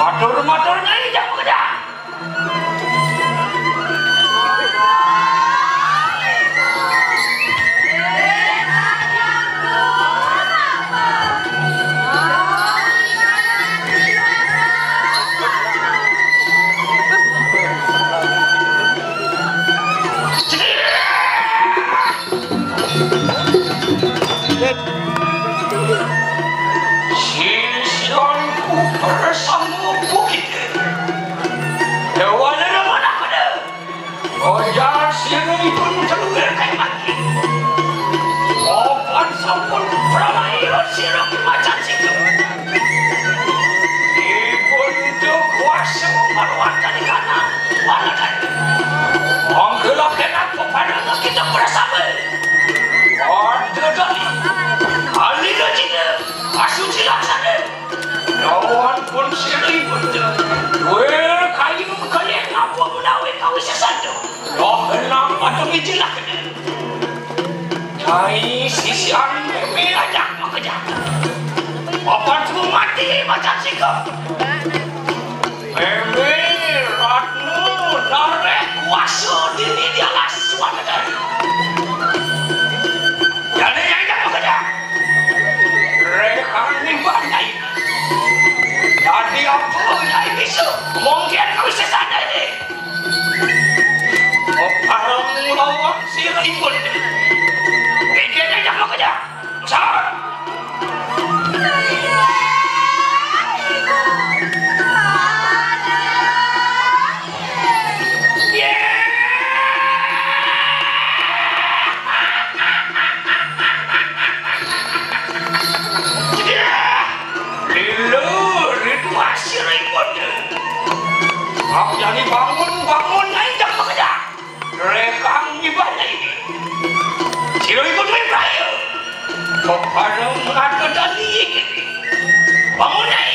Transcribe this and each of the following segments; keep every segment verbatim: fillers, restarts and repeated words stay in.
Matur-matur Nyai, jak makejang. Sisianku bersama bukit. Dewa lelemanak pada. Ojar siripun telulir kai mati. Opan sampun pramaya sira macan siku. Ipun tu kuasa maruan tadi kana. Mana tadi? Mangkela kena pepada kita bersama. Ada tadi. Alina cita. Asuci laksana. Lawan pun sirih benda. Dua kayu kaya ngapa menawi kawisesan tu. Loh, enam atau bijilah kena. Cai sisian meme ajak makejang. Papan tu mati macam sikap. Meme, Ratna, narek kuasa dini di alas suan negara. Jadi, nyai jangan makejang. Rekang ni banyak. Jadi apa nyai bisa? Mungkin kau sesat ini. Oparang lawan si ribut. Pikirnya jangan makejang. Sabar. Lila, rindu hasil ribut. Aku jadi bangun, bangun, naik dah bekerja. Rekang ibadah ini. Sira iku duwe praya. Kepala mengatakan iki. Bangun, Nyai.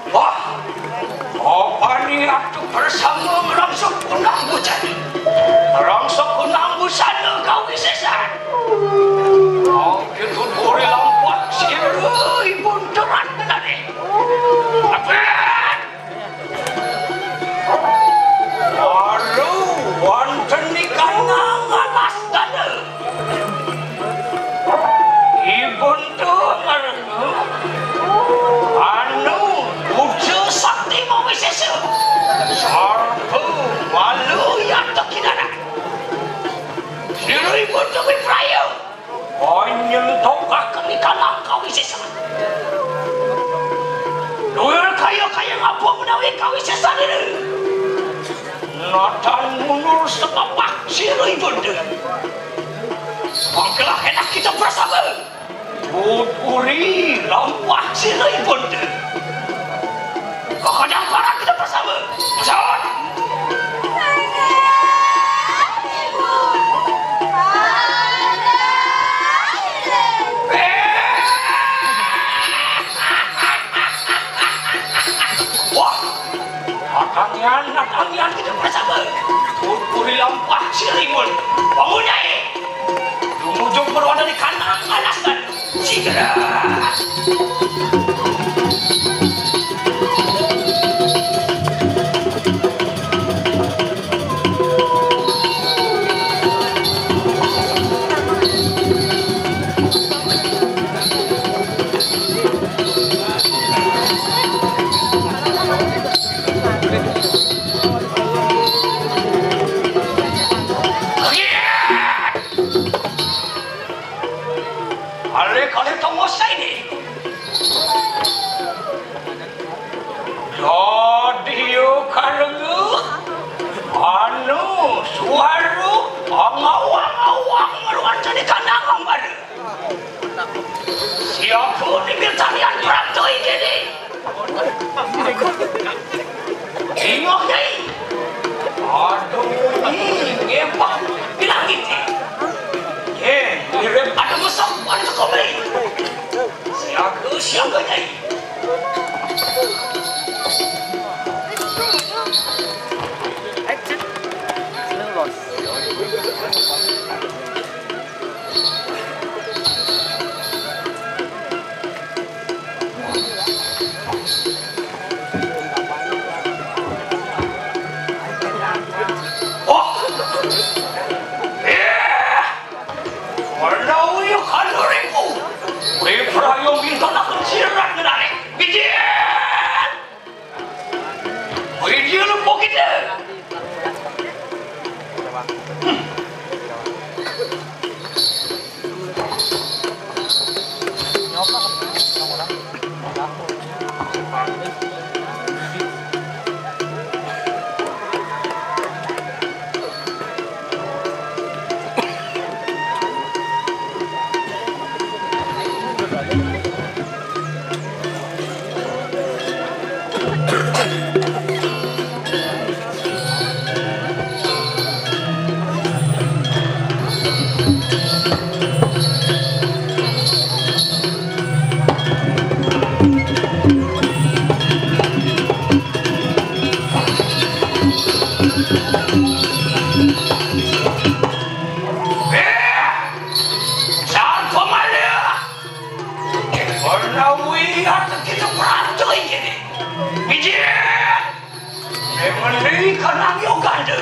Wah, apa ni atuh bersama merangsuk kunang bujana? Merangsuk kunang busana kawisésan. Mau dituturi lampak sira ibun terat menane. Abet! Waduh, wonten di kanang alas dana. Ibun tu ngarenggu anu puja sakti mawisesa. Sarta malu yata kinana. Sira ibun tu wipraya. Panyentokaken ikanang kawisésan. Duwur kaya-kaya ngapa menawi kawisésan ini? Natan mundur sepapak sira ibunda. Mangkelah enak kita bersama. Tuturi lampah sira ibunda. Kakadang parang kita bersama. Pesawat. Wah, natangian, natangian kita bersama. Tuturi lampah sira ibun. Bangun, Nyai. Lumujung berwada di kanang alas dan segera. Kalih-kalih tongos ini. Dadi karenggu anu suara angawang-awang ngeluar dari kandang ambara. Siapa di tarian perantau ini? Ingat, Nyai. Aduh, ini ngepang bilang gitu. Eh, mirip ada mesok, ada sekolah. Siaga, siaga, Nyai. Oh! Eh! Menawi kaluriku, Wipraya mintonaken sirat menawi. Bijil! Kau nang yo ganda.